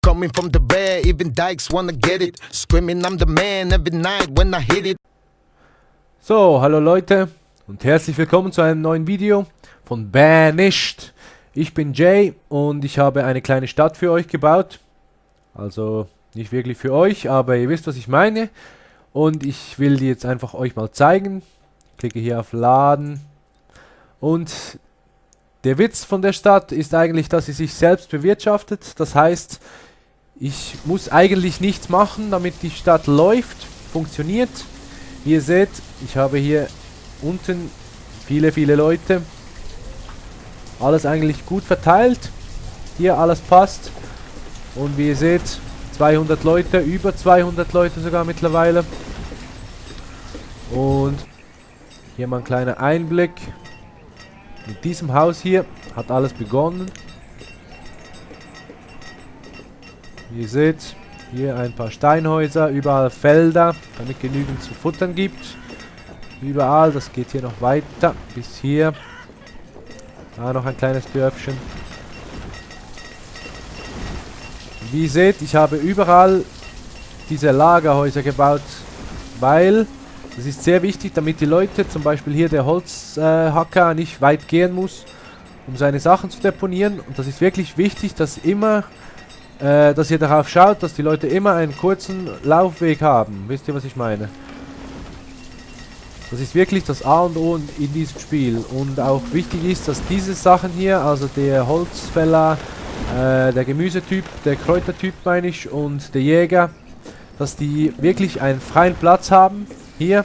coming from the rear, even dykes wanna get it. Screaming I'm the man every night when I hit it. So, hallo Leute und herzlich willkommen zu einem neuen Video von Banished. Ich bin Jay und ich habe eine kleine Stadt für euch gebaut. Also nicht wirklich für euch, aber ihr wisst, was ich meine. Und ich will die jetzt einfach euch mal zeigen. Klicke hier auf Laden. Und der Witz von der Stadt ist eigentlich, dass sie sich selbst bewirtschaftet. Das heißt, ich muss eigentlich nichts machen, damit die Stadt läuft, funktioniert. Wie ihr seht, ich habe hier unten viele Leute. Alles eigentlich gut verteilt. Hier alles passt. Und wie ihr seht, 200 Leute, über 200 Leute sogar mittlerweile. Und hier mal ein kleiner Einblick. Mit diesem Haus hier hat alles begonnen. Wie ihr seht, hier ein paar Steinhäuser, überall Felder, damit genügend zu futtern gibt. Überall, das geht hier noch weiter, bis hier. Da noch ein kleines Dörfchen. Wie ihr seht, ich habe überall diese Lagerhäuser gebaut, weil das ist sehr wichtig, damit die Leute, zum Beispiel hier der Holzhacker, nicht weit gehen muss, um seine Sachen zu deponieren. Und das ist wirklich wichtig, dass immer, dass ihr darauf schaut, dass die Leute immer einen kurzen Laufweg haben. Wisst ihr, was ich meine? Das ist wirklich das A und O in diesem Spiel. Und auch wichtig ist, dass diese Sachen hier, also der Holzfäller, der Gemüsetyp, der Kräutertyp meine ich, und der Jäger, dass die wirklich einen freien Platz haben. Hier,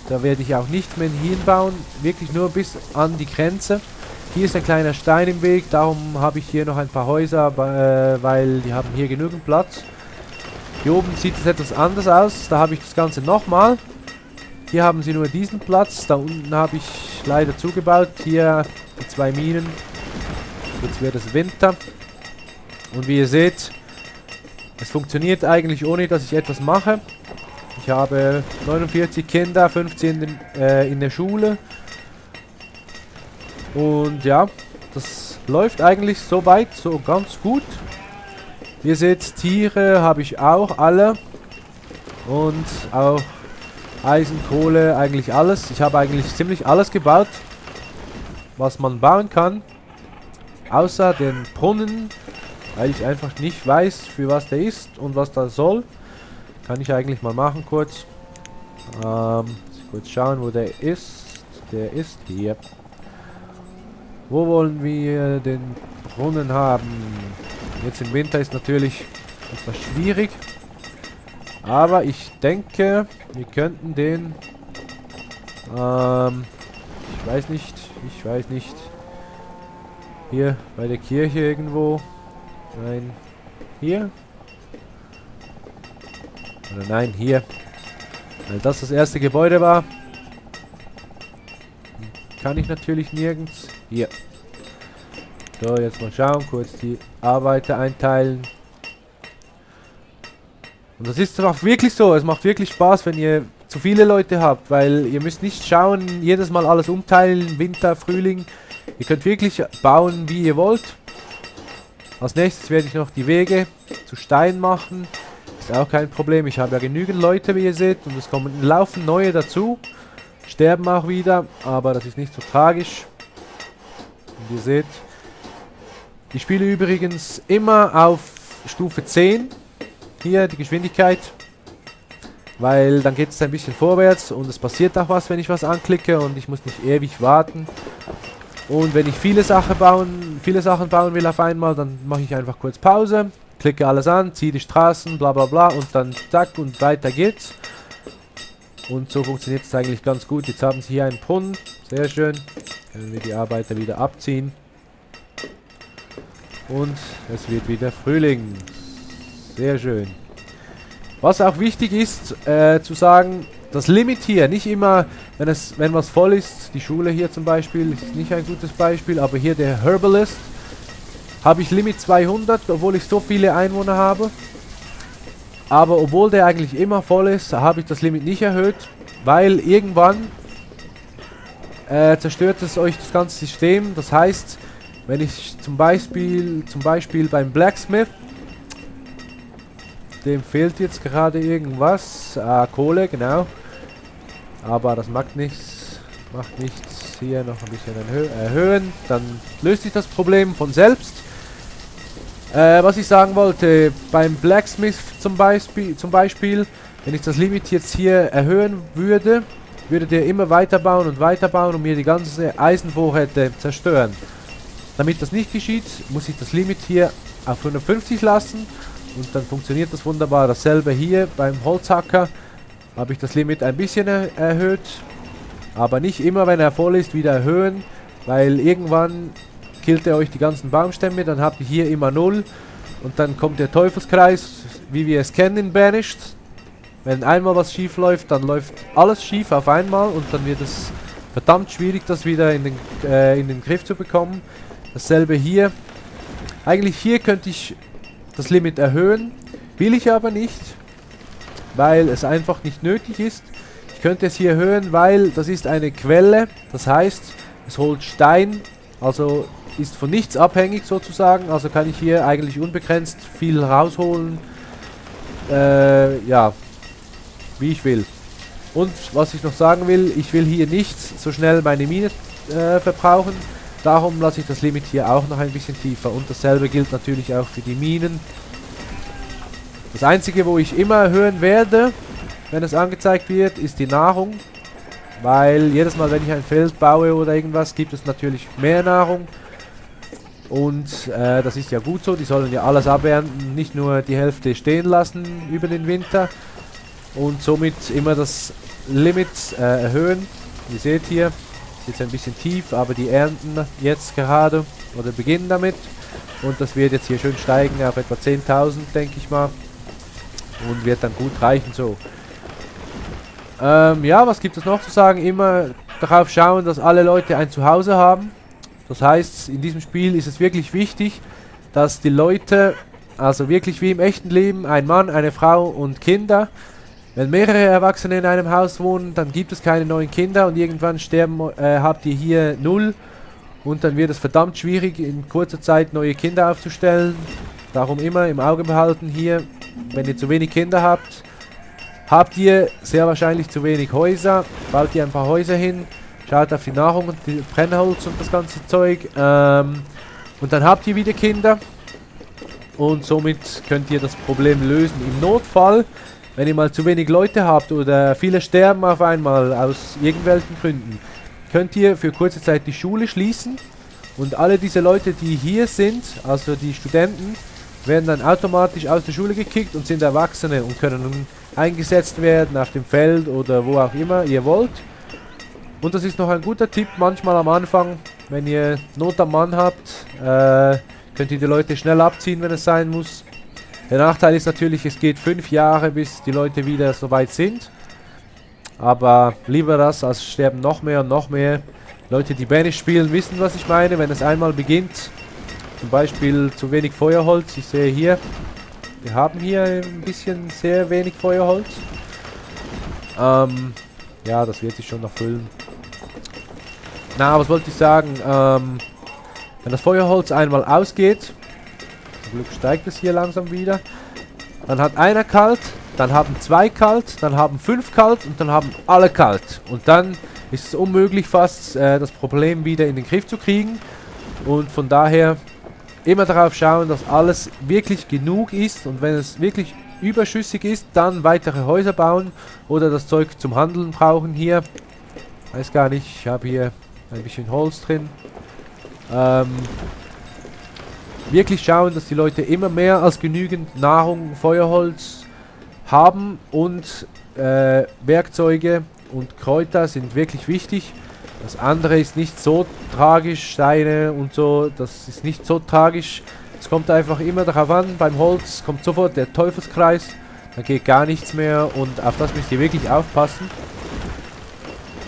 da werde ich auch nicht mehr hinbauen, wirklich nur bis an die Grenze. Hier ist ein kleiner Stein im Weg, darum habe ich hier noch ein paar Häuser, weil die haben hier genügend Platz. Hier oben sieht es etwas anders aus, da habe ich das Ganze nochmal. Hier haben sie nur diesen Platz, da unten habe ich leider zugebaut, hier die 2 Minen. Jetzt wird es Winter. Und wie ihr seht, es funktioniert eigentlich ohne, dass ich etwas mache. Ich habe 49 Kinder, 15 in der Schule. Und ja, das läuft eigentlich so weit, so ganz gut. Wie ihr seht, Tiere habe ich auch alle. Und auch Eisen, Kohle, eigentlich alles. Ich habe eigentlich ziemlich alles gebaut, was man bauen kann. Außer den Brunnen, weil ich einfach nicht weiß, für was der ist und was das soll. Kann ich eigentlich mal machen kurz. Kurz schauen, wo der ist. Der ist hier. Wo wollen wir den Brunnen haben? Jetzt im Winter ist natürlich etwas schwierig. Aber ich denke, wir könnten den... ich weiß nicht. Hier bei der Kirche irgendwo. Nein. Hier. Oder nein, hier. Weil das erste Gebäude war. Kann ich natürlich nirgends. Hier. So, jetzt mal schauen. Kurz die Arbeiter einteilen. Und das ist auch wirklich so. Es macht wirklich Spaß, wenn ihr zu viele Leute habt. Weil ihr müsst nicht schauen, jedes Mal alles umteilen. Winter, Frühling. Ihr könnt wirklich bauen, wie ihr wollt. Als nächstes werde ich noch die Wege zu Stein machen. Ist auch kein Problem. Ich habe ja genügend Leute, wie ihr seht. Und es kommen laufend neue dazu. Sterben auch wieder. Aber das ist nicht so tragisch. Und ihr seht. Ich spiele übrigens immer auf Stufe 10. Hier die Geschwindigkeit. Weil dann geht es ein bisschen vorwärts. Und es passiert auch was, wenn ich was anklicke. Und ich muss nicht ewig warten. Und wenn ich viele Sachen bauen will auf einmal, dann mache ich einfach kurz Pause, klicke alles an, ziehe die Straßen, bla bla bla und dann zack und weiter geht's. Und so funktioniert es eigentlich ganz gut. Jetzt haben sie hier einen Brunnen, sehr schön. Können wir die Arbeiter wieder abziehen. Und es wird wieder Frühling. Sehr schön. Was auch wichtig ist, zu sagen, das Limit hier, nicht immer, wenn was voll ist, die Schule hier zum Beispiel, ist nicht ein gutes Beispiel, aber hier der Herbalist, habe ich Limit 200, obwohl ich so viele Einwohner habe. Aber obwohl der eigentlich immer voll ist, habe ich das Limit nicht erhöht, weil irgendwann zerstört es euch das ganze System. Das heißt, wenn ich zum Beispiel beim Blacksmith dem fehlt jetzt gerade irgendwas. Kohle, genau. Aber das macht nichts. Macht nichts. Hier noch ein bisschen erhöhen. Dann löst sich das Problem von selbst. Was ich sagen wollte, beim Blacksmith zum Beispiel, wenn ich das Limit jetzt hier erhöhen würde, würde der immer weiterbauen und mir die ganze Eisenvorräte zerstören. Damit das nicht geschieht, muss ich das Limit hier auf 150 lassen und dann funktioniert das wunderbar. Dasselbe hier beim Holzhacker habe ich das Limit ein bisschen erhöht, aber nicht immer, wenn er voll ist, wieder erhöhen, weil irgendwann killt er euch die ganzen Baumstämme, dann habt ihr hier immer 0 und dann kommt der Teufelskreis, wie wir es kennen in Banished. Wenn einmal was schief läuft, dann läuft alles schief auf einmal und dann wird es verdammt schwierig, das wieder in den Griff zu bekommen. Dasselbe hier. Eigentlich hier könnte ich das Limit erhöhen, will ich aber nicht, weil es einfach nicht nötig ist. Ich könnte es hier erhöhen, weil das ist eine Quelle, das heißt, es holt Stein, also ist von nichts abhängig sozusagen, also kann ich hier eigentlich unbegrenzt viel rausholen, ja, wie ich will. Und was ich noch sagen will, ich will hier nicht so schnell meine Mine verbrauchen, darum lasse ich das Limit hier auch noch ein bisschen tiefer und dasselbe gilt natürlich auch für die Minen. Das einzige, wo ich immer erhöhen werde, wenn es angezeigt wird, ist die Nahrung, weil jedes Mal, wenn ich ein Feld baue oder irgendwas, gibt es natürlich mehr Nahrung. Und das ist ja gut so, die sollen ja alles abernten, nicht nur die Hälfte stehen lassen über den Winter. Und somit immer das Limit erhöhen. Ihr seht hier, ist jetzt ein bisschen tief, aber die ernten jetzt gerade oder beginnen damit. Und das wird jetzt hier schön steigen auf etwa 10.000, denke ich mal. Und wird dann gut reichen so. Ja, was gibt es noch zu sagen? Immer darauf schauen, dass alle Leute ein Zuhause haben. Das heißt, in diesem Spiel ist es wirklich wichtig, dass die Leute, also wirklich wie im echten Leben, ein Mann, eine Frau und Kinder, wenn mehrere Erwachsene in einem Haus wohnen, dann gibt es keine neuen Kinder und irgendwann habt ihr hier 0 und dann wird es verdammt schwierig, in kurzer Zeit neue Kinder aufzustellen. Darum immer im Auge behalten hier, wenn ihr zu wenig Kinder habt, habt ihr sehr wahrscheinlich zu wenig Häuser, baut ihr ein paar Häuser hin, schaut auf die Nahrung und die Brennholz und das ganze Zeug. Und dann habt ihr wieder Kinder. Und somit könnt ihr das Problem lösen. Im Notfall, wenn ihr mal zu wenig Leute habt oder viele sterben auf einmal aus irgendwelchen Gründen, könnt ihr für kurze Zeit die Schule schließen. Und alle diese Leute, die hier sind, also die Studenten, werden dann automatisch aus der Schule gekickt und sind Erwachsene und können nun eingesetzt werden auf dem Feld oder wo auch immer ihr wollt. Und das ist noch ein guter Tipp, manchmal am Anfang, wenn ihr Not am Mann habt, könnt ihr die Leute schnell abziehen, wenn es sein muss. Der Nachteil ist natürlich, es geht 5 Jahre, bis die Leute wieder so weit sind. Aber lieber das, als sterben noch mehr und noch mehr. Leute, die Banished spielen, wissen, was ich meine. Wenn es einmal beginnt, zum Beispiel zu wenig Feuerholz, ich sehe hier, wir haben hier ein bisschen sehr wenig Feuerholz. Ja, das wird sich schon noch füllen. Na, was wollte ich sagen? Wenn das Feuerholz einmal ausgeht, zum Glück steigt es hier langsam wieder, dann hat einer kalt, dann haben 2 kalt, dann haben 5 kalt und dann haben alle kalt. Und dann ist es unmöglich fast, das Problem wieder in den Griff zu kriegen. Und von daher immer darauf schauen, dass alles wirklich genug ist. Und wenn es wirklich überschüssig ist, dann weitere Häuser bauen oder das Zeug zum Handeln brauchen hier. Weiß gar nicht, ich habe hier ein bisschen Holz drin. Wirklich schauen, dass die Leute immer mehr als genügend Nahrung, Feuerholz haben und Werkzeuge und Kräuter sind wirklich wichtig. Das andere ist nicht so tragisch, Steine und so, das ist nicht so tragisch. Es kommt einfach immer darauf an, beim Holz kommt sofort der Teufelskreis, da geht gar nichts mehr und auf das müsst ihr wirklich aufpassen.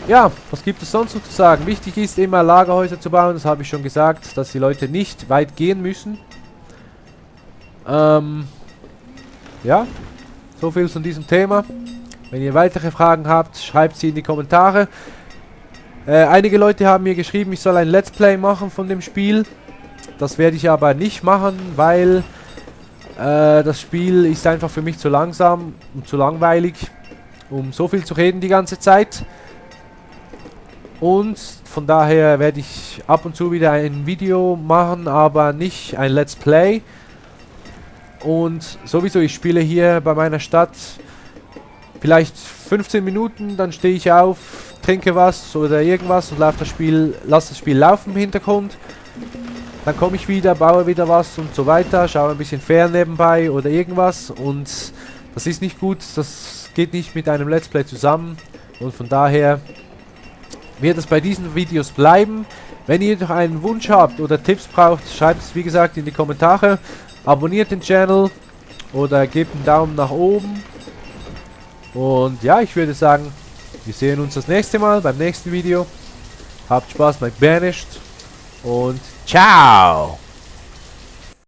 Ja, was gibt es sonst noch zu sagen? Wichtig ist immer Lagerhäuser zu bauen, das habe ich schon gesagt, dass die Leute nicht weit gehen müssen. Ja, so viel zu diesem Thema. Wenn ihr weitere Fragen habt, schreibt sie in die Kommentare. Einige Leute haben mir geschrieben, ich soll ein Let's Play machen von dem Spiel. Das werde ich aber nicht machen, weil Das Spiel ist einfach für mich zu langsam und zu langweilig, um so viel zu reden die ganze Zeit. Und von daher werde ich ab und zu wieder ein Video machen, aber nicht ein Let's Play. Und sowieso, ich spiele hier bei meiner Stadt vielleicht 15 Minuten, dann stehe ich auf, trinke was oder irgendwas und lasse das Spiel laufen im Hintergrund. Dann komme ich wieder, baue wieder was und so weiter, schaue ein bisschen fern nebenbei oder irgendwas. Und das ist nicht gut, das geht nicht mit einem Let's Play zusammen. Und von daher wird es bei diesen Videos bleiben. Wenn ihr noch einen Wunsch habt oder Tipps braucht, schreibt es wie gesagt in die Kommentare. Abonniert den Channel oder gebt einen Daumen nach oben. Und ja, ich würde sagen, wir sehen uns das nächste Mal beim nächsten Video. Habt Spaß bei Banished und ciao!